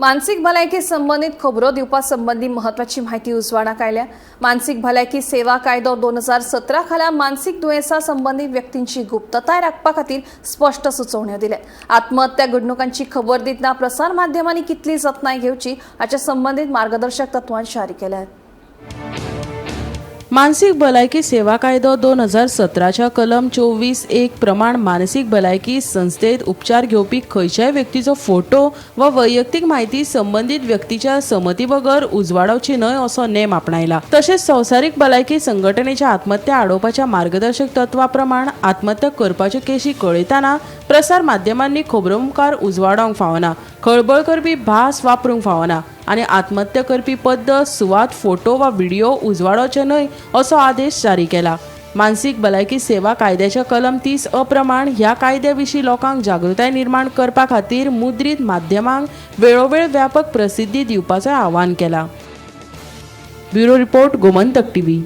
मानसीक भलायकी संबंदीत खबरो दिवपा संबंदी म्हत्वाची म्हायती उजवाडाक आयल्या. मानसीक भलायकी सेवा कायदो 2017 खाला मानसीक दुयेंसा संबंदीत व्यक्तींची गुप्तताय राखपा खातीर स्पश्ट सुचोवण्यो दिल्या. आत्महत्या घडणुकांची खबर दितना प्रसार माध्यमांनी कितली जतनाय घेवची हाच्या संबंदीत मार्गदर्शक तत्वां जारी केल्यात. मानसीक भलायकी सेवा कायदो 2017च्या कलम 24(1) प्रमाण मानसीक भलायकी संस्थेत उपचार घेवपी खंयच्याय व्यक्तीचो फोटो वा वैयक्तीक म्हायती संबंदीत व्यक्तीच्या संमती बगर उजवाडावची न्हय असो नेम आपणायला. तशेंच संवसारीक भलायकी संघटनेच्या आत्महत्या आडोवपाच्या मार्गदर्शक तत्वा प्रमाण आत्महत्या करपाच्यो केशी कळयतना प्रसार माध्यमांनी खबरो मुखार उजवाडावंक फावना, खळबळ करपी भास वापरूंक फावना आनी आत्महत्या करपी पद्दत, सुवात, फोटो वा व्हिडिओ उजवाडावचे न्हय असो आदेश जारी केला. मानसीक भलायकी सेवा कायद्याच्या कलम 30 अ प्रमाण ह्या कायद्या विशीं लोकांक जागृताय निर्माण करपा खातीर मुद्रीत माध्यमांक वेळोवेळ व्यापक प्रसिद्धी दिवपाचोय आवाहन केला. Bureau report, Gomantak TV.